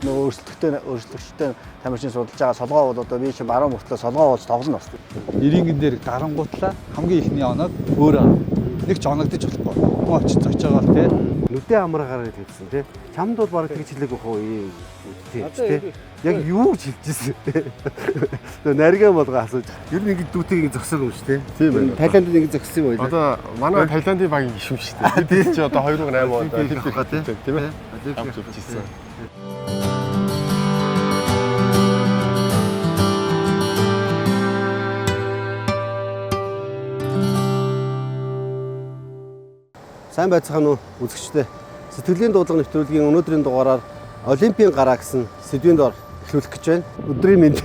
Нөгөө өрсөлдөгчтэй тамирчин судалж байгаа солгоо бол одоо би чинь баруун мөртлөө солгоо болж тоглоно бас. Ирингэн дээр дарангуутлаа хамгийн ихний оноод өөрөө нэг ч оногдож болохгүй. Хүн очиж зочоогоол те. Нүдээ амраагаар хэлсэн тий. Чамд бол бараг тэгж хэлээгүй хөө ийм тий. Тий. Яг юу гэж хэлжсэн тий. Тэгээ нарийн болгоо асууж. Ер нь ингэ дүүтэйг ингэ зогсоог юм шүү тий. Тийм байна. Таиландд ингэ зогссон юм байлаа. Одоо манай Таиландын багийн гишүүн шүү дээ. Бид чи одоо 2008 онд Олимпик авах тий. тийм ээ. Олимпик Авч явчихсан. Сайн байцгаана уу үзэгчдээ. Сэтгэлийн дуудлага нэвтрүүлгийн өнөөдрийн дугаараар Олимпийн гараа гэсэн сэдвийн дор эхлүүлэх гэж байна. Өдрийн мэнд.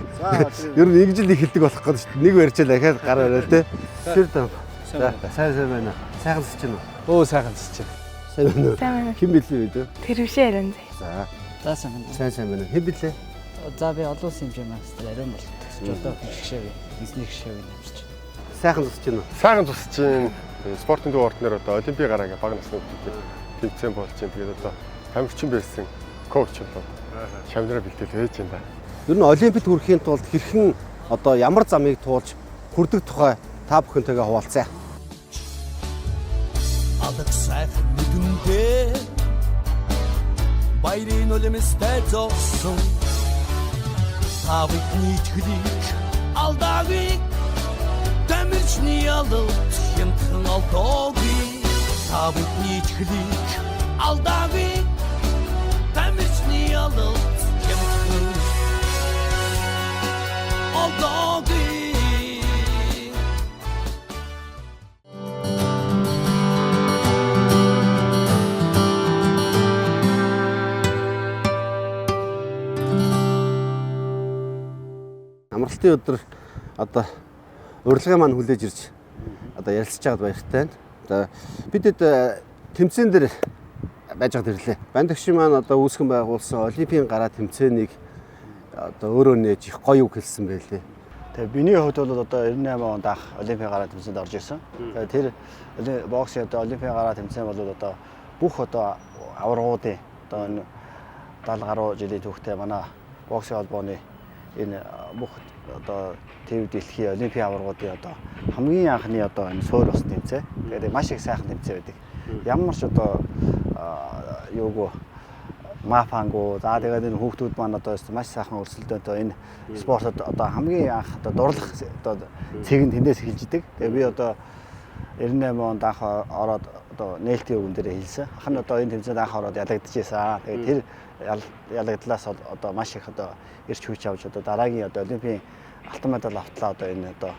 Ер нь ингэж л эхэлдэг болох гэдэг шүү дээ. Нэг барьчаал дахиад гар бариад те. Тэр дам. За сайн сайн байна. Сайхан сэж байна уу? Өө сайхан зэж. Сайн байна уу? Сайн байна. Хэн бэлээ вэ? Тэрвшээ яриан зэ. За За сайн байна. сайн сайн байна. Хэн бэлээ? За би олон улсын хэмжээ мастер ариун бол жолоо хэмжигшээв. Эзний хшээв нэмэрч. Сайхан зусч байна уу? Сайхан тусч чинь спортын төв ордноор одоо Олимпийн гараа гэх бага насны хүүхдүүдийн тэмцээн болж чинь тэгээд одоо тамирчин байсан коуч болоод шавнараа бэлдээл байж юм да. Ер нь Олимпиад хүрэхийн тулд хэрхэн одоо ямар замыг туулж хүрдэг тухай та бүхэнтэйгээ хуваалцъя. Алаг сайхан нүдэндээ баярын үлэмстэй зогсон та бидний итгэлийг алдаагүй тамирчны ялалт хямдхан олдоогүй та бидний итгэлийг алдаагүй тамирчны ялалт хямдхан олдоогүй. Амралтын өдөр одоо урилгын маань хүлээж ирж одоо ярилцж байгаад баяртай байна. За бидэд тэмцээн дээр байж байгаад ирлээ. Бандагшин маань одоо үүсгэн байгуулсан Олимпийн гараа тэмцээнийг одоо өөрөө нээж их гоё үг хэлсэн байлээ. Тэгээ миний хувьд бол одоо 98 онд анх Олимпийн гараа тэмцээнд орж ирсэн. Тэгээ тэр боксын одоо Олимпийн гараа тэмцээн бол одоо бүх одоо аваргуудын одоо энэ 70 гаруй жилийн түүхтэй манай боксын холбооны энэ бүх одоо төв дэлхийн Олимпийн аваргуудын одоо хамгийн анхны одоо энэ суурь бас тэмцээн. Тэгээд маш их сайхан тэмцээн байдаг. Ямар ч одоо юугүй мафангу за тэгээд энэ хүүхдүүд маань одоо маш сайхан өрсөлдөөнтэй энэ спортод одоо хамгийн анх одоо дурлах одоо цэг нь тэндээс эхэлж идэг. Тэгээ би одоо 98 онд анх ороод одоо нээлтийн үгэн дээр хэлсэн. Ах нь одоо энэ тэмцээнд анх ороод ялагдчихсан. Тэгээд тэр ялагдлаас одоо маш их одоо эрч хүч авч одоо дараагийн одоо олимпийн алтан медаль автлаа одоо энэ одоо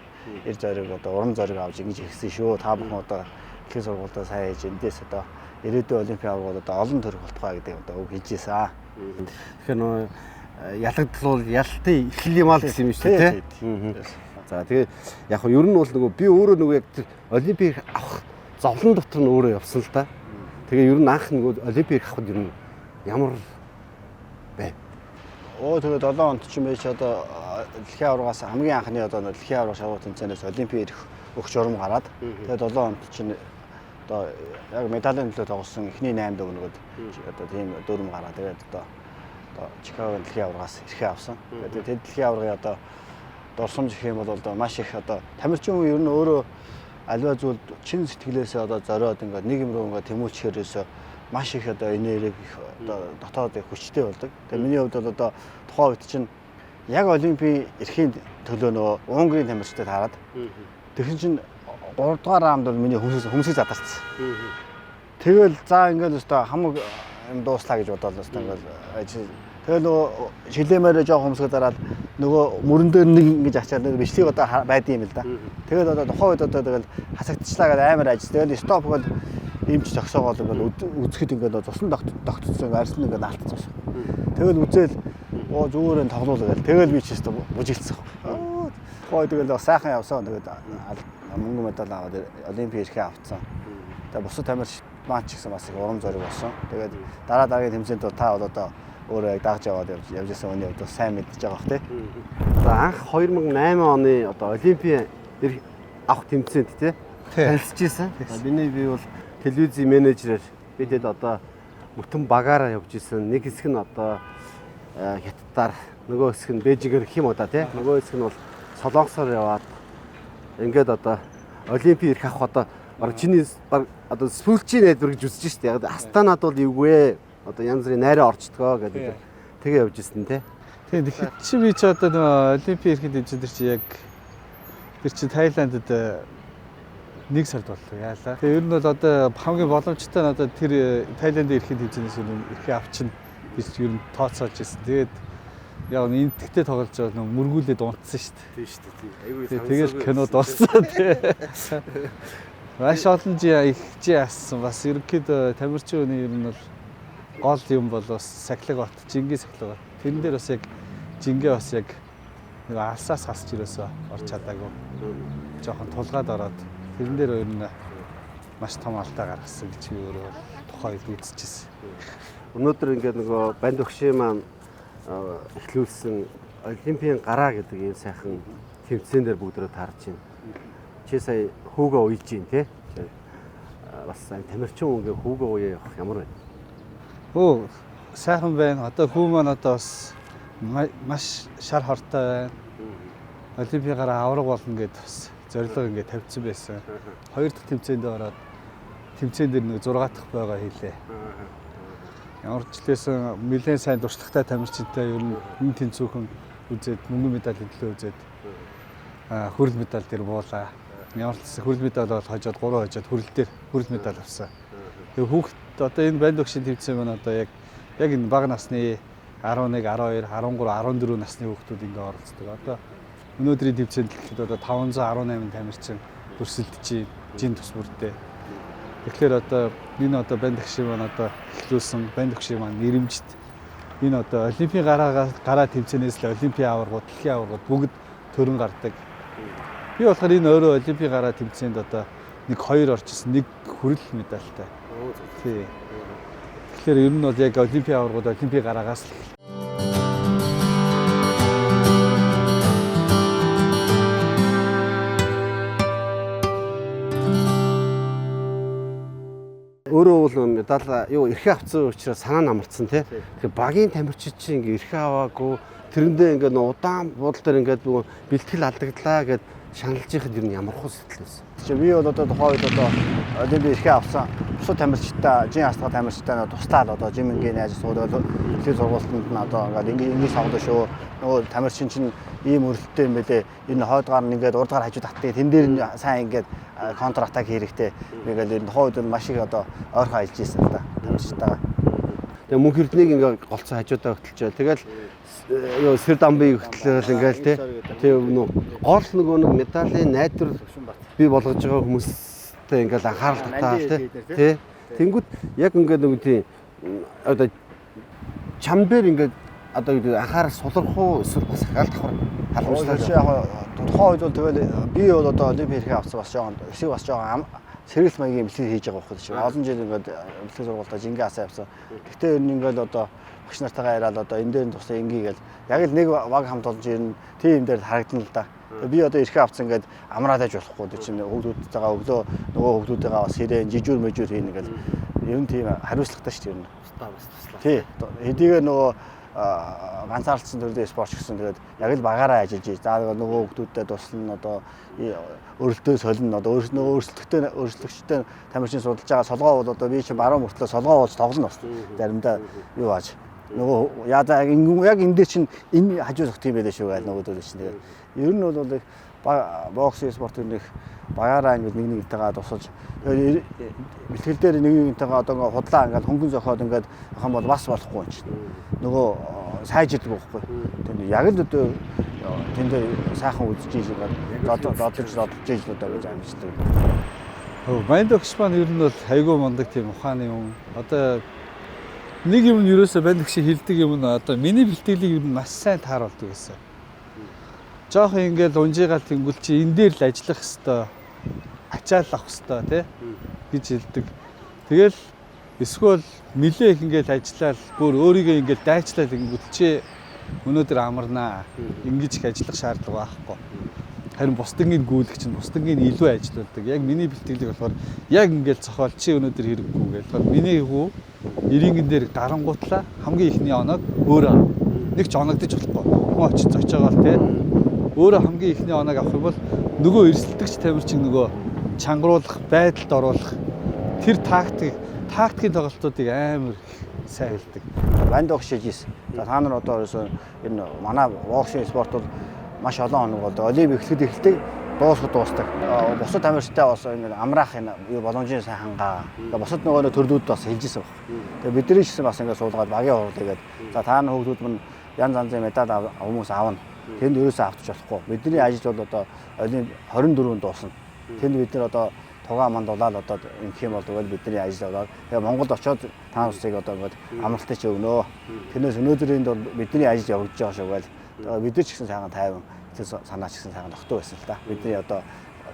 эр зориг одоо урам зориг авч ингэж ихсэн шүү. Та бүхэн одоо дэлхийн сургуультай сайн хийж эндээс одоо ирээдүйн олимпийн аваргууд одоо олон төрөх болтугай гэдэг одоо үг хэлж байсан. Тэгэхээр нөө ялагдал бол ялалтын эхлэл юм аа л гэсэн юм шүү дээ, тий. За тэгээ яг нь ер нь бол нөгөө би өөрөө нөгөө яг тэр Олимпийг авах зовлон дотор нь өөрөө явсан л да. Тэгээ ер нь анх нөгөө Олимпийг авахд ер нь ямар байв? Оо тэгээ 7 онд чинь байж одоо дэлхийн аваргаас хамгийн анхны одоо дэлхийн аварга шалгуур тэмцээнээс олимпийн ирэх өгч журам гараад тэгээ 7 онд чинь одоо яг медалийн төлөө тоглосон эхний 8 дөрвөнгөд одоо тийм дөрвөн гараа тэгээд одоо Чикагогийн дэлхийн аваргаас эрхээ авсан. Тэгээд тэр дэлхийн аваргын одоо дурсамж гэх юм бол одоо маш их одоо тамирчин хүн ер нь өөрөө аливаа зүйлд чин сэтгэлээсээ одоо зориод ингээд нэг юм руу ингээд тэмүүлчихээрээсээ маш их одоо энерги их одоо дотоод их хүчтэй болдог. Тэгээ миний хувьд бол одоо тухайн үед чинь яг олимпийн эрхийн төлөө нөгөө Унгарын тамирчтай таарад тэгсэн чинь 3 дугаар раунд бол миний хөмсөг задарсан. Тэгэл за ингээд өстой хамаг юм дууслаа гэж бодоол өстой ингээд ажил. Тэгэл нөгөө шилэмээрээ жоох хөмсгөө дараад нөгөө мөрөн дээр нэг ингэж ачаад нэг бичлэг одоо байдсан юм л да. Тэгэл одоо тухайн үед одоо тэгэл хасагдчихлаа гэдэг амар ажил. Тэгэл стоп гол эмч зогсоогоол ингээд үзэхэд ингээд цусан тогтцсон арьсан ингээд наалтцсан байсан. Тэгэл үзээл оо зүгээр нь тоглоул гээл. Тэгэл би ч өстой бүжиглсэн. Тухайн үед тэгэл бас сайхан явсан. Тэгээд мөнгө медаль аваад олимпийн эрхээ авцсан. Тэгээ бусад тамирч маань ч гэсэн бас их урам зориг болсон. Тэгээд дараа дараагийн тэмцээнд бол та бол одоо өөрөө яг дагж яваад явж исэн үний хувьд бас сайн мэдчихэж байгаа бох тий. За анх 2008 оны одоо Олимпийн эрх авах тэмцээнд тий танилцж исэн. Миний би бол телевизийн менежерээр бидэд одоо бүтэн багаараа явж исэн. Нэг хэсэг нь одоо Хятадаар, нөгөө хэсэг нь Бээжингээр гэх юм уу да тий. Нөгөө хэсэг нь бол Солонгосоор яваад ингээд одоо Олимпийн эрх авах одоо баг чиний баг одоо сүүлчийн найдвар гэж үзэж штэ. Яг Астанад бол эвгүй. Одоо янз бүрийн найраа орчдгоо гэдэг. Тэгээ явж исэн тий. Тийм, тэгэхэд чи би чи одоо нөгөө Олимпийн эрхийн тэмцээн тэр чи яг тэр чи Таиландд нэг сард боллоо яалаа. Тэгээ ер нь бол одоо хамгийн боломжтой нь одоо тэр Таиландын эрхийн тэмцээнээс ер нь эрхээ авчна гэж ер нь тооцоолж ирсэн. Тэгээд яг нь энтгтэй тоглож байгаа нөгөө мөргүүлээд унтсан шүү дээ. Тийм шүү дээ. Тийм. Айгүй Тэгэл кино дууссан тий. Маш олон жи их жи ассан. Бас ерөнхийдөө тамирчин хүний ер нь бол гол юм бол бас сахилга бат, жингийн сахилга бат. Тэрэн дээр бас яг жингээ бас яг нэг алсаас хасч ирээсөө орч чадаагүй. Жохон тулгаад ороод тэрэн дээр ер нь маш том алдаа гаргасан гэж би өөрөө бол тухайн үед үзчихсэн. Өнөөдөр ингээд нөгөө банд өгшийн маань эхлүүлсэн Олимпийн гараа гэдэг ийм сайхан тэмцээн дээр бүгдээрээ таарч байна. Чи сая хүүгээ уйж байна тий. Бас тамирчин хүн ингээ хүүгээ уяа явах ямар байна? Хөө сайхан байна. Одоо хүү маань одоо бас маш шар хортой байна. Олимпийн гараа авраг болно гэд бас зорилго ингээ тавьсан байсан. Хоёр дахь тэмцээнд ороод тэмцээн дээр нэг 6 дахь бойгоо хийлээ. Ямар ч лээсэн нэлээд сайн туршлагатай тамирчинтай ер нь энэ тэнцүүхэн үзээд мөнгөн медаль төлөө үзээд хүрэл медаль дээр буулаа. Ямар ч лээсэн хүрэл медаль бол хожоод 3 хожоод хүрэл дээр хүрэл медаль авсан. Тэгээ хүүхд одоо энэ банд өгшийн тэмцээн маань одоо яг энэ бага насны 11, 12, 13, 14 насны хүүхдүүд ингээ оролцдог. Одоо өнөөдрийн тэмцээнд гэхэд одоо 518 тамирчин өрсөлдөж жин тус бүрдээ. Тэгэхээр одоо энэ одоо банд өгшийн маань одоо эхлүүлсэн банд өгшийн маань нэрэмжит энэ одоо Олимпийн гараа тэмцээнээс л Олимпийн аваргууд, дэлхийн аваргууд бүгд төрөн гардаг. Би болохоор энэ өөрөө Олимпийн гараа тэмцээнд одоо нэг 2 орчихсон, нэг хүрэл медальтай. Тий. Тэгэхээр ер нь бол яг Олимпийн аваргууд Олимпийн гараагаас л эхэлдэг. Өөрөө бол медаль юу эрхээ авсан учраас санаа нь амарцсан тий. Тэгэхээр багийн тамирчид чинь ингээ эрхээ аваагүй тэрэндээ ингээ нөө удаан буудал дээр ингээ нөгөө бэлтгэл алдагдлаа гэд шаналж байхад ер нь ямар хөө сэтгэл байсан. Чи би бол одоо тухайн үед одоо Олимпийн эрхээ авсан бусад тамирчидтай, жин астгаа тамирчидтай туслаад одоо жимэнгийн найз суудаг дэлхийн сургуультанд нь одоо ингээд ингэ сонгодог шүү. Нөгөө тамирчин чинь ийм өрөлттэй юм бэлээ. Энэ хойдгаар нь ингээд урдгаар хажуу татдаг. Тэн дээр нь сайн ингээд контр атак хэрэгтэй. Ингээл ер нь тухайн үед маш их одоо ойрхон ажиллаж ирсэн л да тамирчидтайгаа. Тэгээ мөнх эрднийг ингээ голцоо хажуудаа хөтөлчөөл. Тэгэл юу сэр дамбыг хөтлөөл ингээл тий. Тэгээ нөө гол нөгөө нэг медалийн найдвар бий болгож байгаа хүмүүстэй ингээл анхаарал татаал тий. Тий. Тэнгүүд яг ингээд нөгөө тий одоо чам дээр ингээд одоо юу гэдэг анхаарал сулрах уу эсвэл бас хагаал давхар халамжлал Яг тухайн үед бол тэгэл би бол одоо Олимпийн эрхээ авсан бас жоохон хэсэг бас жоохон сэргэлт маягийн бэлтгэл хийж байгаа байхгүй чинь. Олон жил ингээд бэлтгэл сургуультаа жингээ асаа явсан. Гэхдээ ер нь ингээд одоо багш нартайгаа яриад одоо энэ дээр нь туслаа ингээ гээл яг л нэг баг хамт олон чинь ер нь тийм дээр харагдана л да. Би одоо эрхээ авсан ингээд амраад аж болохгүй тэр чинь хүүхдүүдтэйгээ өглөө нөгөө хүүхдүүдтэйгээ бас хэрэг жижүүр мэжүүр хийнэ гэл ер нь тийм хариуцлагатай шүү дээ ер нь. Бас туслаа. Тий. Хэдийгээр нөгөө ганцаардсан төрлийн спорт гэсэн тэгээд яг л багаараа ажиллаж ийж. За нөгөө хүүхдүүдэд туслана одоо өрөлтөө солино одоо нөгөө өрсөлдөхтэй өрсөлдөгчтэй тамирчин судалж байгаа солгоо бол одоо би чинь баруун мөртлөө солгоо болж тоглоно бас. Заримдаа юу ааж нөгөө яа за яг энэ дээр чинь энэ хажуу зогт юм байлаа шүү гээл нөгөөдөл чинь тэгээд ер нь бол бокс спорт нэг багаараа ингэж нэг нэгтэйгээ тусалж тэгээд бэлтгэл дээр нэг нэгтэйгээ одоо ингээ худлаа ингээд хөнгөн зохиод ингээд явах юм бол бас болохгүй юм чинь нөгөө сайжирдаг байхгүй. Тэгээд яг л одоо тэн дээр сайхан үзэж ийж ингээд зодож зодож ийж л одоо гэж амжилттай. Манд өгш маань ер нь бол айгүй мундаг тийм ухааны юм. Одоо нэг юм нь ерөөсөө банд өгш хилдэг юм нь одоо миний бэлтгэлийг ер нь маш сайн тааруулдаг гэсэн. Жохон ингээл унжигаал тэнгүүл чи энэ дээр л ажиллах хэвээр ачаал авах хэвээр тий гэж хэлдэг. Тэгэл эсвэл нилээ их ингээл ажиллаал бүр өөрийгөө ингээл дайчлал ингэвэл чи өнөөдөр амарнаа. Ингэж их ажиллах шаардлага байхгүй. Харин бусдынгийн гүйлгч нь бусдынгийн илүү ажилладаг. Яг миний бэлтгэлийг болохоор яг ингээл цохоол чи өнөөдөр хэрэггүй гэл. Тэгэхээр миний хүү эрингэн дээр гарангуутлаа хамгийн ихний оног өөрөө. Нэг ч оногдож болохгүй. Хүн очиж зочоогоол те. Өөрөө хамгийн ихний оноог авах юм бол нөгөө эрсэлдэгч тамирчин нөгөө чангаруулах, байдалд оруулах тэр тактикийн тоглолтуудыг амар сайн хэлдэг. Банд огш шижсэн. За та нар одоо ерөөсөө энэ манай боксын спорт бол маш олон хоног болдог. Олимп эхлэхэд эхэлдэг, дуусахад дуусдаг. Бусад тамирчтай бас ингэ амраах энэ юу боломжийн сайн хангаа. Тэгээ бусад нөгөө төрлүүд бас хэлжсэн баг. Тэгээ бидний ч гэсэн бас ингэ суулгаад багийн хурал хийгээд за та нар хүүхдүүд мань янз янзын медаль хүмүүс авна. Тэнд ерөөсөө автч болохгүй. Бидний ажил бол одоо олимп 24-нд дуусна. Тэнд бид нар одоо тугаа мандуулаад одоо ингэх юм бол тэгвэл бидний ажил болоод тэгээ Монголд очиод та нарыг одоо ингээд амралтыг чи өгнө. Тэрнээс өнөөдөр энд бол бидний ажил явагдаж байгаа шүү гээл. Тэгээ бид нар ч гэсэн сайхан тайван сэтгэл санаа ч гэсэн сайхан тогтоо байсан л да. Бидний одоо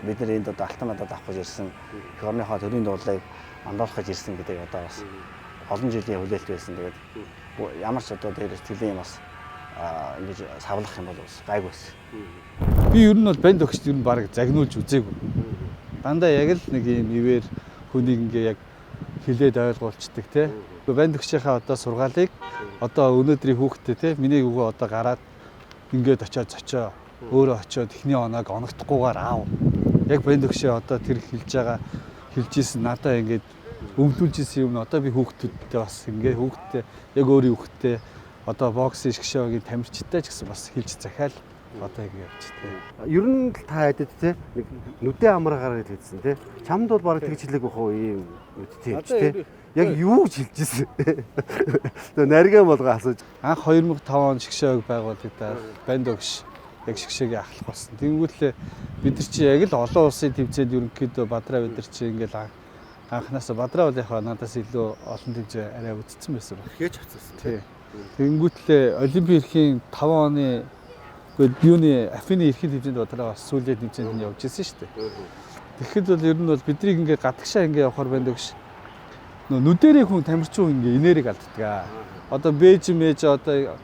бид нар энд одоо алтан медаль авах гэж ирсэн. Эх орныхоо төрийн дуулыг мандуулах гэж ирсэн гэдэг одоо бас олон жилийн хүлээлт байсан. Тэгээд ямар ч одоо тэр сэтгэлийн бас ингэж савлах юм бол бас гайгүй байсан. Би ер нь бол банд өгч ер нь баг загнуулж үзээгүй. Дандаа яг л нэг юм ивэр хүнийг ингээ яг хилээд ойлгуулцдаг те. Банд өгчийнхаа одоо сургаалыг одоо өнөөдрийн хүүхдээ те миний өгөө одоо гараад ингээд очиод зочоо өөрөө очиод эхний оноог оногдохгүйгээр аав. Яг банд өгшөө одоо тэр хэлж байгаа хэлж исэн надаа ингээд өмлүүлж исэн юм одоо би хүүхдүүдтэй бас ингээ хүүхдтэй яг өөрийн хүүхдтэй одоо боксын шгшөөгийн тамирчтай ч гэсэн бас хэлж захиал одоо ингэ явж тээ. Ер нь л та хэдэд те нэг нүдэ амраагаар хэлсэн те. Чамд бол бараг тэгж хэлээгүй хөө ийм нүдтэй юм чи те. Яг юу гэж хэлж ирсэн. Тэгээ нарийн болгоо асууж. Анх 2005 он шгшөөг байгуулагдаад банд өгш яг шгшээгээ ахлах болсон. Тэнгүүтлээ бид нар чи яг л олон улсын тэмцээнд ерөнхийдөө Бадраа бид нар чи ингээл анхнаасаа Бадраа бол яг надаас илүү олон тэмцээн арай үзсэн байсан баг. Хээж авчихсан. Тий. Тэнгүүтлээ Олимпийн эрхийн 5 оны юуны Афины эрхийн тэмцээнд Бадраа бас сүүлийн тэмцээнд нь явж ирсэн шүү дээ. Тэгэхэд бол ер нь бол бидрийг ингээ гадагшаа ингээ явахаар байна дэгш. Нөө нүдэрээ хүн тамирчин хүн ингээ энерги алддаг. Одоо Бээжин мэж одоо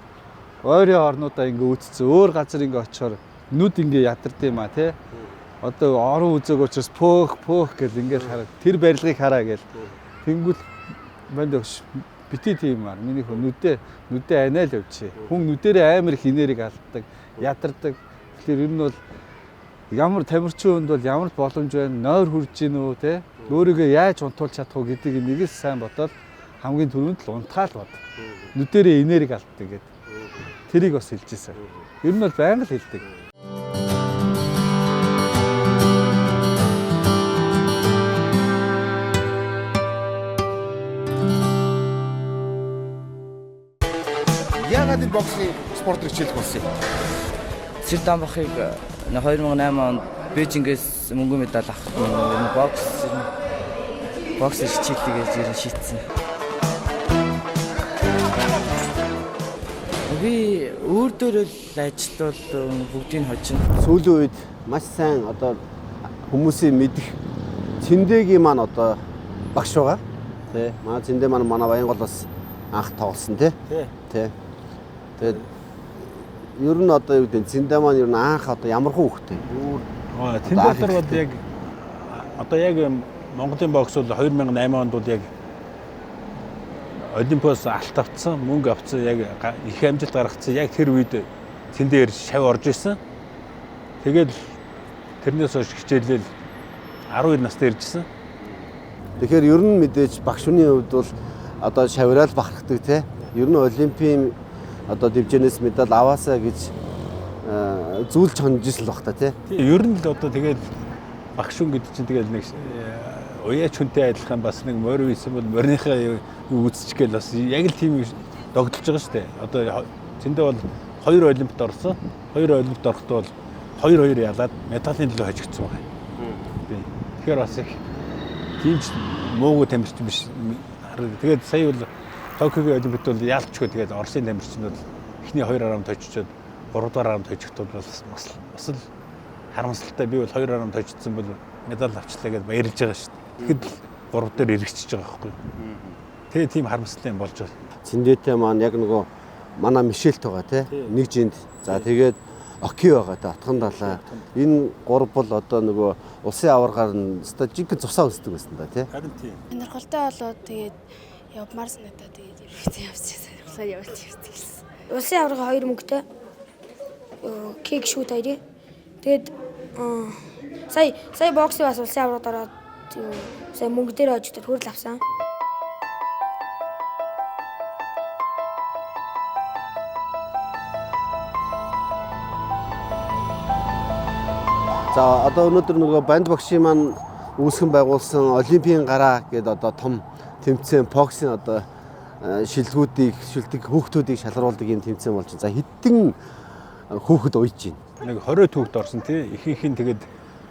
ойрын орнуудаа ингээ үүссэн өөр газар ингээ очихоор нүд ингээ ядард юм а тий. Одоо орон үзег учраас пөөх пөөх гэл ингээ хараа тэр барилгыг хараа гэл. Тэнгүүл банд өгш бити тийм аа миний хүн нүдэ анаал явчих. Хүн нүдэрээ амар их энерги алддаг, ядардаг. Тэгэхээр ер нь бол ямар тамирчин хүнд бол ямар боломж байна, нойр хурж гин үү те. Өөрийгөө яаж унтуулж чадах уу гэдгийг нэг л сайн бодоод хамгийн түрүүнд л унтгаал бод. Нүдэрээ энерги алддаг гэдэг. Тэрийг бас хэлж ирсэн. Ер нь бол байнга л хэлдэг. Яагаад энэ боксны спортыг хичээлэх болсон юм? Сэр Дамбахыг 2008 онд Бээжингээс мөнгөн медаль авах нь бокс хичээлээ гэж ер нь шийдсэн. Би өөр дөрөө л ажиллавал бүгдийг хожино. Сүүлийн үед маш сайн одоо хүмүүсийн мэдих Цэндэгийн маань одоо багш байгаа. Тэ. Манай Цэндэ маань манай Баянгол бас анх тоглосон тий. Тэ. Тэгээд ер нь одоо юу гэдэг Цэндэ маань ер нь анх одоо ямар хүүхдээ. Цэндэ бол яг одоо яг Монголын бокс бол 2008 онд бол яг Олимпиос алт авцсан, мөнгө авцсан, яг их амжилт гаргацсан. Яг тэр үед Цэндээр шав орж исэн. Тэгээд тэрнээс хойш хичээлэл 12 настай иржсэн. Тэгэхээр ер нь мэдээж багш хүний хувьд бол одоо шавраал бахархдаг тий. Ер нь олимпийн одоо дивжэнээс медаль аваасаа гэж зүйлж хонж ирсэн л баг та тий. Ер нь л одоо тэгээд багш хүн гэдэг чинь тэгээд нэг уяач хүнтэй адилхан бас нэг морь үйсэн бол мориныхаа юу үзчих гээл бас яг л тийм догдолж байгаа шүү дээ. Одоо Цэндэ бол 2 олимпиад орсон. 2 олимпиад орохдоо бол 2-2 ялаад медалийн төлөө хожигдсон байна. Тэгэхээр бас их тийм ч муугүй тамирчин биш. Тэгээд сая бол Токиогийн олимпиад бол яалчгүй тэгээд Оросын тамирчин бол эхний 2 раунд хожичоод 3 дугаар раунд хожигдвол бас л харамсалтай. Би бол 2 раунд хожигдсон бол медаль авчлаа гэдээ баярлж байгаа шүү дээ. Тэгэхэд л 3 дээр эргэчихэж байгаа байхгүй. Тэгээ тийм харамсалтай юм болж байна. Цэндэтэй маань яг нөгөө манай Мишельт байгаа тий. Нэг жинд. За тэгээд Оки байгаа тий. Отхон далаа. Энэ гурав бол одоо нөгөө улсын аваргаар нь өстой жинхэнэ цусаа өсдөг байсан да тий. Харин тийм. Сонирхолтой болоод тэгээд явмаар санагдаа тэгээд ерөөсөө явчихсан. Сонирхолтой явж явчихсан. Улсын аварга 2 мөнгөтэй. Кик шүт хоёрын. Тэгээд сая боксын бас улсын аваргад ороод сая мөнгө дээр очиж хүрэл авсан. За одоо өнөөдөр нөгөө банд багшийн маань үүсгэн байгуулсан Олимпийн гараа гэдэг одоо том тэмцээн боксын одоо шилгүүдийг шилдэг хүүхдүүдийг шалгаруулдаг юм тэмцээн болж байна. За хэдэн хүүхэд уйж байна? Нэг 20 хүүхэд орсон тий. Ихэнх нь тэгээд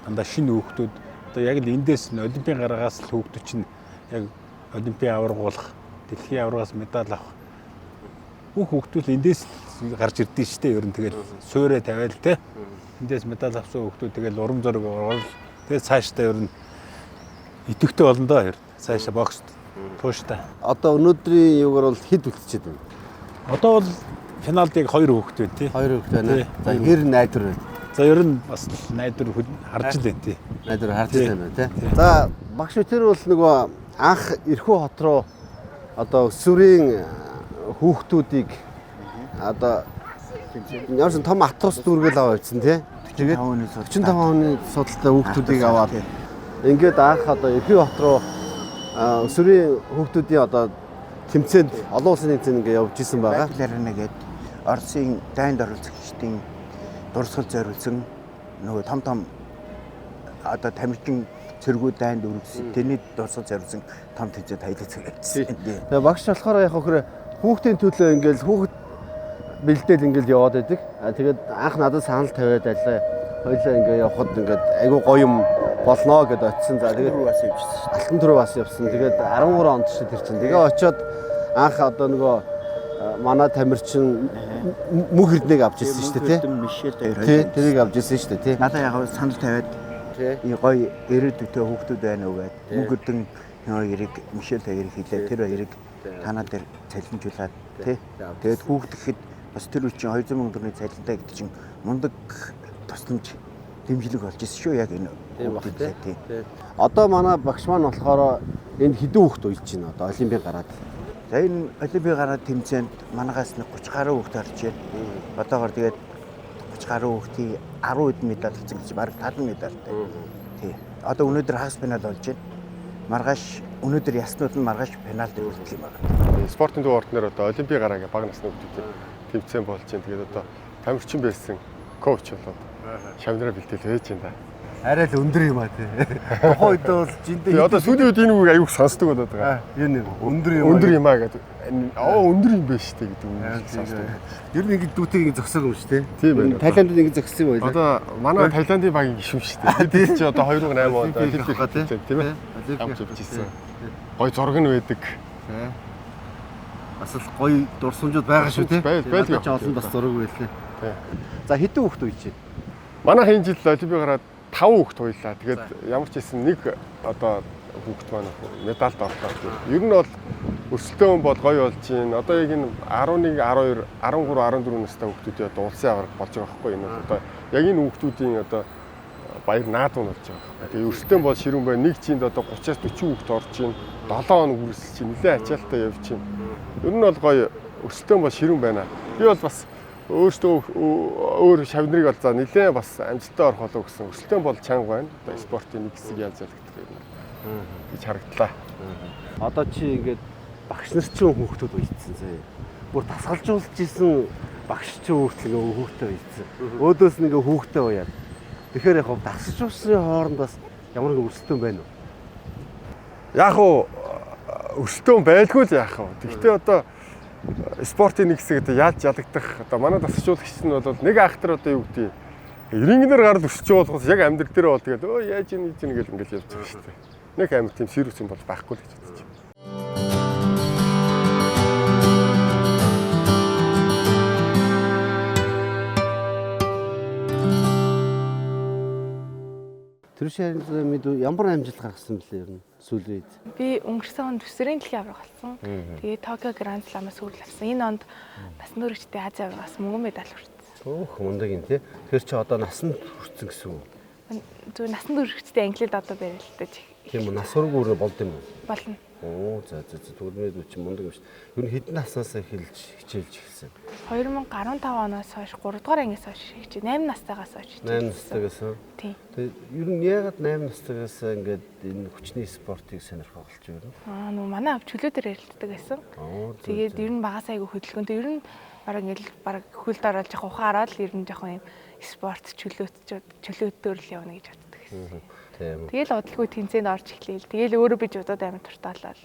дандаа шинэ хүүхдүүд одоо яг л эндээс нь Олимпийн гараагаас л хүүхдүүд чинь яг Олимпийн аварга болох, дэлхийн аваргаас медаль авах бүх хүүхдүүд эндээс гарч ирдээ шүү дээ. Ер нь тэгэл суурэ тавиал тий. Эндээс медаль авсан хүүхдүүд тэгэл урам зориг орвол тэгээд цаашдаа ер нь идэвхтэй болно доо ер нь. Цаашаа бокст тууштай. Одоо өнөөдрийн юугаар бол хэд үлдчихэд байна? Одоо бол финалд яг 2 хүүхэд байна тий. 2 хүүхэд байна. За хэр найдвар байна? За ер нь бас найдвар харж л байна тий. Найдвар харж л байна тий. За багш тэр бол нөгөө анх Ирхүү хот руу одоо өсвөрийн хүүхдүүдийг одоо ямар ч том автобус дүүргээл аваа явцсан тий. Тэгээд 45 хүний судалтай хүүхдүүдийг аваад ингээд анх одоо Ирхүү хот руу өсвөрийн хүүхдүүдийн одоо тэмцээнд олон улсын тэмцээнд ингээд явж исэн байгаа. Battle Arena гээд Оросын дайнд оролцогчдын дурсгал зориулсан нөгөө том том одоо тамирчин цэргүүд дайнд өргөсөн. Тэрний дурсгал зориулсан том тэмцээнд хаялцсан явчихсан. Тэгээ багш болохоор яг хөхөр хүүхдийн төлөө ингээд хүүхд бэлдээл ингээд яваад байдаг. Тэгээд анх надад санал тавиад айлаа. Хоёлаа ингээд явхад ингээд айгүй гоё юм болно гэд очисон. За тэгээд бас явчихсан. Алтан төрөө бас явсан. Тэгээд 13 онд ч тэр чинь. Тэгээ очиод анх одоо нөгөө манай тамирчин мөнх эрднийг авч ирсэн шүү дээ тий. Мишель хоёр. Тий, тэрийг авч ирсэн шүү дээ тий. Надад яг санал тавиад гоё ирээдүйтэй хүүхдүүд байна уу гэд. Мөнх эрдэн хоёрыг Мишель хоёрыг хэлээ. Тэр хоёрыг танаа дээр цалинжуулаад тий. Тэгээд хүүхд гэхэд бас тэр үе чинь 200 мянган төгрөгийн цалинтай гэдэг чинь мундаг тусламж дэмжлэг болж ирсэн шүү яг энэ хүүхдүүд тий. Одоо манай багш маань болохоор энд хэдэн хүүхд уйлж байна одоо Олимпийн гараад. За энэ Олимпийн гараад тэмцээнд манагаас нэг 30 гаруй хүүхд орж байна. Одоогор тэгээд 30 гаруй хүүхдийн 10 хэдэн медаль авсан гэж бараг 70 медальтай. Тий. Одоо өнөөдөр хагас финал болж байна. Маргааш өнөөдөр яснууд нь маргааш финал дээр үлдэх юм байна. Спортын төв ордноор одоо Олимпийн гараа гэх бага насны хүүхдүүдийн тэмцээн болж байна. Тэгээд одоо тамирчин байсан коуч болоод шавнараа бэлдээл байж байна да. Арай л өндөр юм а тий. Тухайн үед бол жиндээ одоо сүүлийн үед энэ үгийг аюух сонсдог болоод байгаа. Юу нэр өндөр юм. Өндөр юм а гэдэг. Аа өндөр юм байна шүү дээ гэдэг үг сонсдог. Ер нь ингэ дүүтэйг ингэ зөксөг юм шүү дээ. Тийм байна. Таиландд ингэ зөксөн юм байлаа. Одоо манай Таиландын багийн гишүүн шүү дээ. Бид чи одоо 2008 онд Олимпик тийм ээ. Авч явж ирсэн. Гой зураг нь байдаг. Бас л гоё дурсамжууд байгаа шүү тий. Байдаг. Чи олон бас зураг байлээ. За хэдэн хүүхэд уйж байна? Манай энэ жил Олимпик гараад 5 хүүхэд уйлаа. Тэгээд ямар ч хэлсэн нэг одоо хүүхэд маань медальд орлоо. Ер нь бол өрсөлдөөн бол гоё болж байна. Одоо яг энэ 11, 12, 13, 14 настай хүүхдүүдийн одоо улсын аварга болж байгаа байхгүй юу? Энэ бол одоо яг энэ хүүхдүүдийн одоо баяр наадам болж байгаа байхгүй. Тэгээд өрсөлдөөн бол ширүүн байна. Нэг чинд одоо 30-аас 40 хүүхэд орж байна. 7 хоног үргэлжилж чинь нэлээд ачаалттай явж байна. Ер нь бол гоё өрсөлдөөн бол ширүүн байна. Би бол бас өөртөө өөр шавнырыг бол за нэлээд бас амжилттай орох болов гэсэн өрсөлдөөн бол чанга байна. Одоо спортын нэг хэсэг яаж ялагдах юм гэж харагдлаа. Одоо чи ингээд багш нар чинь хүүхдүүд уйдсан зэ. Бүр тасгалжуулж исэн багш чинь хүртэл ингээд хүүхдээ уйдсан. Өөдөөс нь ингээд хүүхдээ уяад. Тэгэхээр яг дасгалжуулсны хооронд бас ямар нэгэн өрсөлдөөн байна уу? Яг уу өрсөлдөөн байлгүй л яах вэ? Тэгвэл одоо спортын нэг хэсэг одоо яаж ялагдах одоо манай дасгалжуулагч нь бол нэг ахтар одоо юу гэдэг рингнэр гарал өсөж болгоос яг амьдрал дээр бол тэгэл өө яаж ийн гэж ингээл ингээл явж байгаа шүү дээ. Нэг амар тийм сервис юм бол байхгүй л гэж бодож байна. Тэр ширээ мэд ямар амжилт гаргасан бэлээ ер нь сүүлийн үед? Би өнгөрсөн онд өсвөрийн дэлхийн аварга болсон. Тэгээ Токио Гранд Сламаас хүрэл авсан. Энэ онд насан туршидтэй Азийн аваргаас мөнгөн медаль хүртсэн. Өөх мундаг юм тий. Тэгэхээр чи одоо насанд хүрсэн гэсэн үг. Зүгээр насан туршидтэй англид одоо барилдаж. Тийм үү, нас ураг өөр болд юм уу? Болно. Оо за за за тэгвэл миний чи мундаг юм шүү. Ер нь хэдэн наснаас эхэлж хичээлж эхэлсэн? 2015 оноос хойш 3 дугаар ангиас хойш хичээ 8 настайгаас хойш хичээлсэн. 8 настайгаас. Тийм. Тэгээд ер нь яагаад 8 настайгаас ингээд энэ хүчний спортыг сонирхох болж байна? Аа нөгөө манай ав чөлөө дээр ярилцдаг байсан. Тэгээд ер нь багасаа айгу хөдөлгөөнтэй ер нь бараг ингээл бараг хөлд ороод жоох ухаараад л ер нь жоохон юм спорт чөлөөтөөр л явна гэж боддог байсан. Тийм. Тэгэл удалгүй тэнцээнд орж эхлэв. Тэгэл өөрөө би жудаад амар дуртай болоод.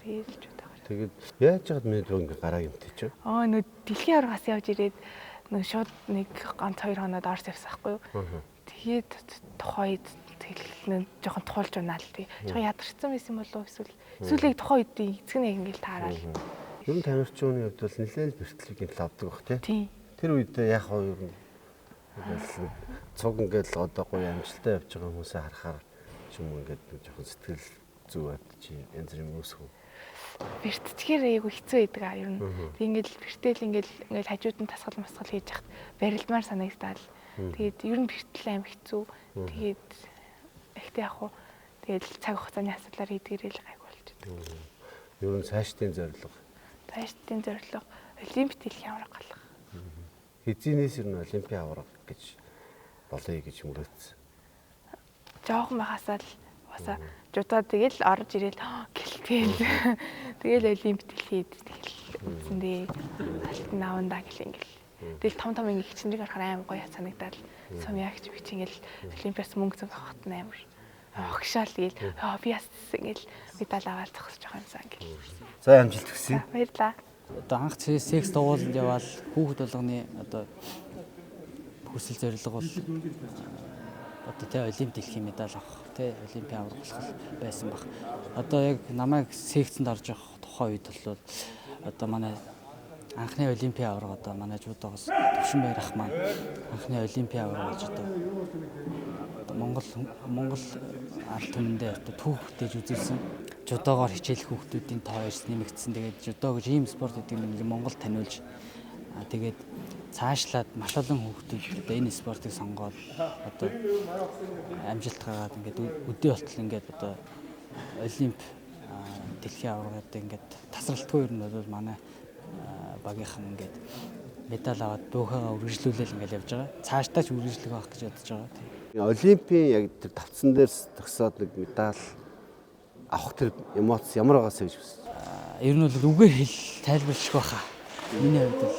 Тэгэл жудаа. Тэгээд яаж яагаад миний дүү ингээ гараа юмтай чи? Аа нөө дэлхийн аваргаас явж ирээд нөө шууд нэг ганц 2 хоноод Орос явсан байхгүй юу? Тэгээд тухайн үед тэгэл нөө жоохон туулж унаал тий. Жоохон ядарсан байсан болов уу эсвэл яг тухайн үед эцэг нь яг ингээл таараал. Ер нь тамирчин хүний хувьд бол нэлээд бэртлийг гэмтэл авдаг бах тий. Тийм. Тэр үед яг хоо ер нь ингээл цуг ингээл одоо гоё амжилттай явж байгаа хүмүүсээ харахаар ч юм уу ингээд нэг жоохон сэтгэл зүй бат чи янз бүрийн үүсэх үү? Бэртчгээр айгу хэцүү байдаг а ер нь. Тэг ингээл бэртэл ингээл хажууд нь тасгал масгал хийж яхад барилдмаар санагдаал. Тэгээд ер нь бэртэл аим хэцүү. Тэгээд ихтэй яг хуу тэгэл цаг хугацааны асуудлаар хийдгээрэл гайгүй болчихдог. Ер нь цаашдын зорилго. Цаашдын зорилго олимп дэлхийн аварга болох. Хэзээнээс ер нь олимпийн аварга гэж болъё гэж мөрөөдсөн. Жоохон байхасаа л угаасаа жудаа тэгэл орж ирээл гэлтэл тэгэл олимп дэлхийд тэгэл үзсэн дээ. Алтан авандаа гэл ингээл. Тэгэл том том ингээ хичнээг харахаар аим гоё санагдаал. Сум ягч бич ингээл олимпиас мөнгө зөг авахт нь амар огшоол тэгэл би бас ингээл медаль аваад зогсож байгаа юмсан ингээл. За амжилт хүсье. Баярлаа. Одоо анх секс дугууланд яваал хүүхэд болгоны одоо хүсэл зорилго бол одоо тэ олимп дэлхийн медаль авах тэ олимпийн аварга болох байсан баг. Одоо яг намайг секцэнд орж явах тухайн үед бол одоо манай анхны олимпийн аварга одоо манай жудоогоос Төвшинбаяр ах маань анхны олимпийн аварга болж одоо Монгол ард түмэндээ одоо түүх бүтээж үзүүлсэн. Жудоогоор хичээлэх хүүхдүүдийн тоо эрс нэмэгдсэн. Тэгээд жудо гэж ийм спорт гэдэг нь Монгол таниулж тэгээд цаашлаад маш олон хүүхдүүд одоо энэ спортыг сонгоод одоо амжилт гаргаад ингээд өдөө болтол ингээд одоо олимп дэлхийн аваргад ингээд тасралтгүй ер нь бол манай багийнхан ингээд медаль аваад буухайгаа үргэлжлүүлээл ингээд явж байгаа. Цаашдаа ч үргэлжлэх байх гэж бодож байгаа. Олимпийн яг тэр тавцан дээр төгсөөд нэг медаль авах тэр эмоц ямар байгаасаа гэж хүсэж байна. Ер нь бол үгээр хэл тайлбарлах байхаа. Миний хувьд бол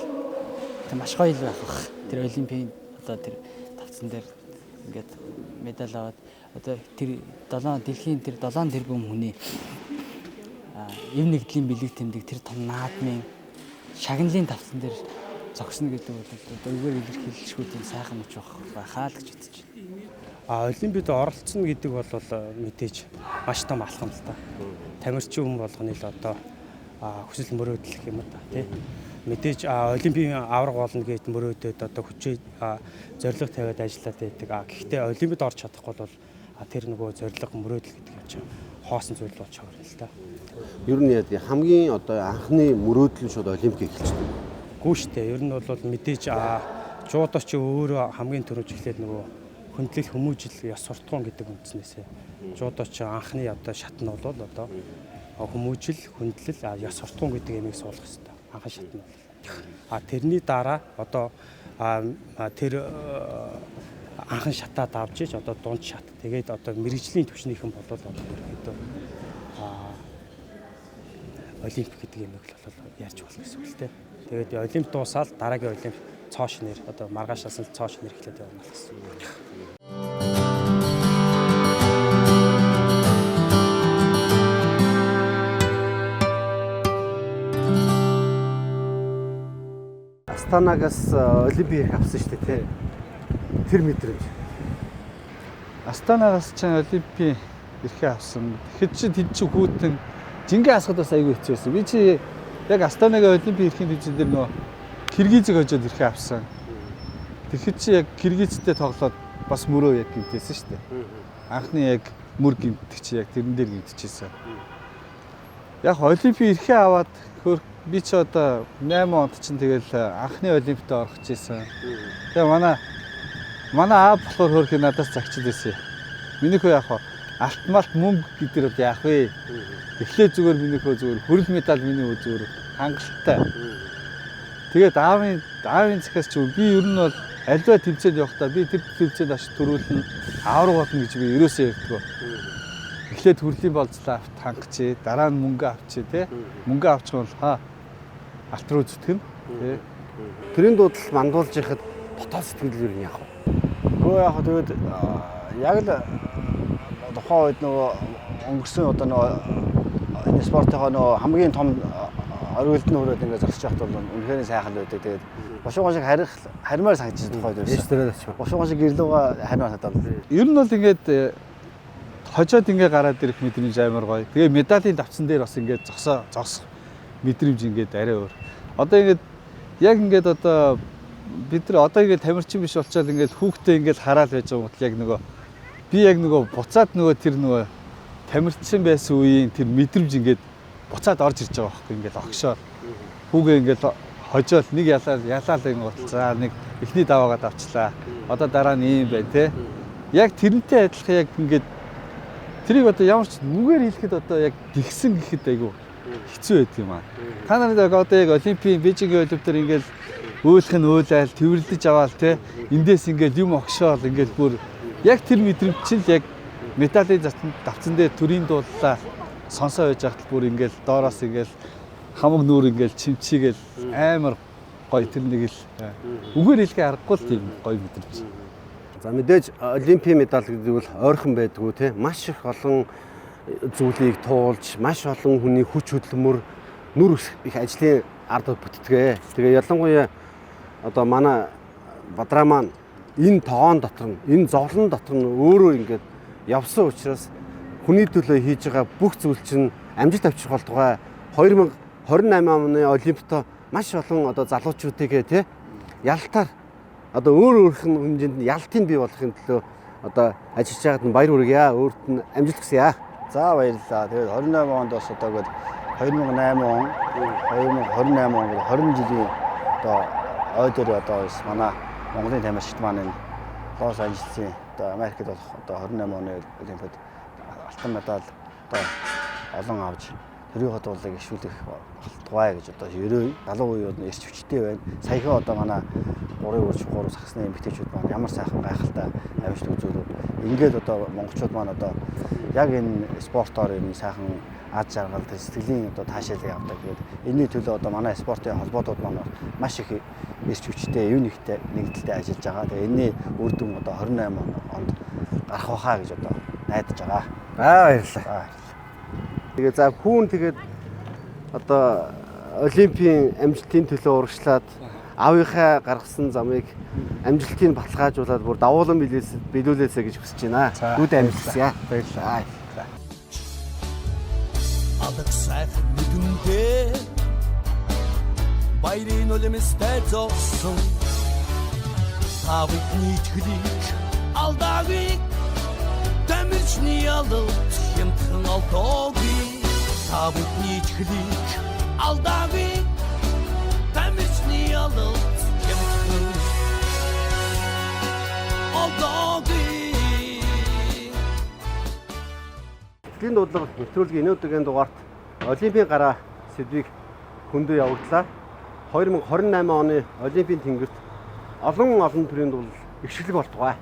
тэр маш гоё л байх бах. Тэр олимпийн одоо тэр тавцан дээр ингээд медаль аваад одоо тэр 7 дэлхийн тэр 7 тэрбум хүний эв нэгдлийн бэлэг тэмдэг тэр том наадмын шагналын тавцан дээр зогсно гэдэг бол одоо үгээр илэрхийлшгүй тийм сайхан мэт байхаа л гэж бодож байна. А олимпиад оролцсон гэдэг бол мэдээж маш том алхам л та. Тамирчин хүн болгоны л одоо хүсэл мөрөөдөл гэх юм да тий. Мэдээж олимпийн аварга болно гэж мөрөөдөд одоо хүчээ зорилго тавиад ажиллаад байдаг. А гэхдээ олимпиад орж чадахгүй бол тэр нөгөө зорилго мөрөөдөл гэдэг юм чинь хоосон зүйл болж байгаа юм л та. Ер нь яа хамгийн одоо анхны мөрөөдөл нь шууд олимпийг эхэлчихдэг. Гүү штэ. Ер нь бол мэдээж жудо чи өөрөө хамгийн түрүүч эхлээд нөгөө хөндлөл хүмүүжил ёс суртахуун гэдэг үндснээсээ жудо чи анхны одоо шат нь бол одоо хүмүүжил, хөндлөл, ёс суртахуун гэдэг ямиг суулгах хэрэгтэй. Анхан шат нь бол. А тэрний дараа одоо тэр анхан шатаа давж иж одоо дунд шат. Тэгээд одоо мэрэгжлийн түвшнийхэн бол одоо ерөнхийдөө олимп гэдэг юмыг л бол ярьж болно гэсэн үг л дээ. Тэгээд олимп дуусаад дараагийн олимп цоо шинээр одоо маргааш асан цоо шинээр эхлээд явна л гэсэн үг. Астанагаас олимпийн эрх авсан шүү дээ тий. Тэр мэдрэмж. Астанагаас ч олимпийн эрхээ авсан. Тэгэхэд чи тэд чи хүүтэн жингээ асахад бас айгүй хэцүү байсан. Би чи яг Астанагийн олимпийн эрхийн тэмцээн дээр нөгөө Киргизийг хожоод эрхээ авсан. Тэгэхэд чи яг Киргизтэй тоглоод бас мөрөө яг гимтээсэн шүү дээ. Анхны яг мөр гимтэх чи яг тэрэн дээр гимтчихсэн. Яг олимпийн эрхээ аваад би чи одоо 8 онд чинь тэгэл анхны олимпиад орох гэжсэн. Тэгээ манай аав болохоор хөөрхий надаас загчид байсан. Миний хөө яг Алт малт мөнгө гэдэр бол яах вэ? Эхлээд зүгээр минийхөө зүгээр хүрэл медаль миний зүгээр хангалттай. Тэгээд аавын захиас ч би ер нь бол альва тэмцээнд явахдаа би тэр тэмцээнд очиж төрүүлнэ, авраг болно гэж би ерөөсөө ярьдгүй. Эхлээд хүрлийн болцлоо авт хангачээ, дараа нь мөнгө авчээ тий. Мөнгө авчих бол ха алт руу зүтгэн тий. Төрийн дуудлал мандуулж яхад дотоод сэтгэл юу яах вэ? Гөө яг тэгээд яг л тухайн үед нөгөө өнгөрсөн одоо нөгөө энэ спортынхоо нөгөө хамгийн том оргилд нь хүрээд ингээд зогсож байхад бол үнэхээр сайхан байдаг. Тэгээд бушуухан шиг харимаар санагдчих тухайд байсан. Бушуухан шиг гэрлүүгээ харимаар санагдал. Ер нь бол ингээд хожоод ингээд гараад ирэх мэдрэмж амар гоё. Тэгээ медалийн давцсан дээр бас ингээд зогсох мэдрэмж ингээд арай өөр. Одоо ингээд яг ингээд одоо бид нар одоо ингээд тамирчин биш болчоод ингээд хүүхдээ ингээд хараал байж байгаа юм яг нөгөө би яг нөгөө буцаад нөгөө тэр нөгөө тамирчин байсан үеийн тэр мэдрэмж ингээд буцаад орж ирж байгаа байхгүй ингээд огшоол хүүгээ ингээд хожоол нэг ялаал ингээд за нэг эхний даваагаад авчлаа. Одоо дараа нь ийм байна те. Яг тэрнтэй адилхан яг ингээд тэрийг одоо ямар ч нүгээр хэлэхэд одоо яг гихсэн гэхэд айгүй хэцүү байдаг юм аа. Та нар яг одоо яг олимпийн Бээжингийн олимп дээр ингээд өөлөх нь өөлаал тэрвэрлэж аваал те. Эндээс ингээд юм огшоол ингээд бүр яг тэр мэдрэмж чинь л яг медалийн давцсан дээр төрийн дууллаа сонсоо байж хахад бүр ингээд доороос ингээд хамаг нүүр ингээд чимчигээл амар гоё тэр нэг л үгээр хэлэхээ аргагүй л тийм гоё мэдрэмж. За мэдээж олимпийн медаль гэдэг бол ойрхон байдгүй те. Маш их олон зүйлийг туулж, маш олон хүний хүч хөдөлмөр, нүр их ажлын ард бүтдэг. Тэгээ ялангуяа одоо манай Бадраа маань энэ тогоон дотор нь, энэ зовлон дотор нь өөрөө ингээд явсан учраас хүний төлөө хийж байгаа бүх зүйл чинь амжилт авчрах болтугай. 2028 оны олимпиад маш олон одоо залуучуудыг те ялтаар одоо өөр өөрөх нь хэмжээнд ялтыг бий болохын төлөө одоо ажиллаж байгаад нь баяр хүргье. Өөрт нь амжилт хүсье. За баярлалаа. Тэгээд 28 онд бас одоо гээд 2008 он, 2028 он гээд 20 жилийн одоо ой дээр одоо манай Монголын тамирчид маань энэ Лос Анжелесийн одоо Америкт болох одоо 28 оны олимпиад алтан медаль одоо олон авч төрийн дуулыг ишүүлэх болтугай гэж одоо ерөөе. Залуу үеуд нь эрч хүчтэй байна. Саяхан одоо манай 3 үрж 3 сагсны эмэгтэйчүүд маань ямар сайхан гайхалтай амжилт үзүүлв. Ингээд одоо монголчууд маань одоо яг энэ спортоор энэ сайхан аз жаргал сэтгэлийн одоо таашаалыг авдаг. Тэгээд энэний төлөө одоо манай спортын холбоотууд маань маш их эрч хүчтэй, эв нэгтэй нэгдэлтэй ажиллаж байгаа. Тэгээд энэний үр дүн одоо 28 онд гарах байхаа гэж одоо найдаж байгаа. Баярлалаа. Тэгээ за хүүн тэгээд одоо олимпийн амжилтын төлөө урагшлаад аавынхаа гаргасан замыг амжилтыг баталгаажуулаад бүр давуулан биелүүлээсэй гэж хүсэж байна. Гүд амжилт хүсье. Баярлалаа. Алаг сайхан нүдэндээ баярын улмистай зогсон та бүхний итгэлийг алдаагүй тамирчны ялалт хямдхан олдоогүй та бүхний итгэлийг алдаагүй тамирчны ялалт хямдхан олдоогүй. Тэтгэлийн дуудлага нэвтрүүлгийн энэ удаагийн дугаарт олимпийн гараа сэдвийг хөндөө явагдлаа. 2028 оны олимпийн тэнгэрт олон төрлийн дуулал ихшиглэг болтугай.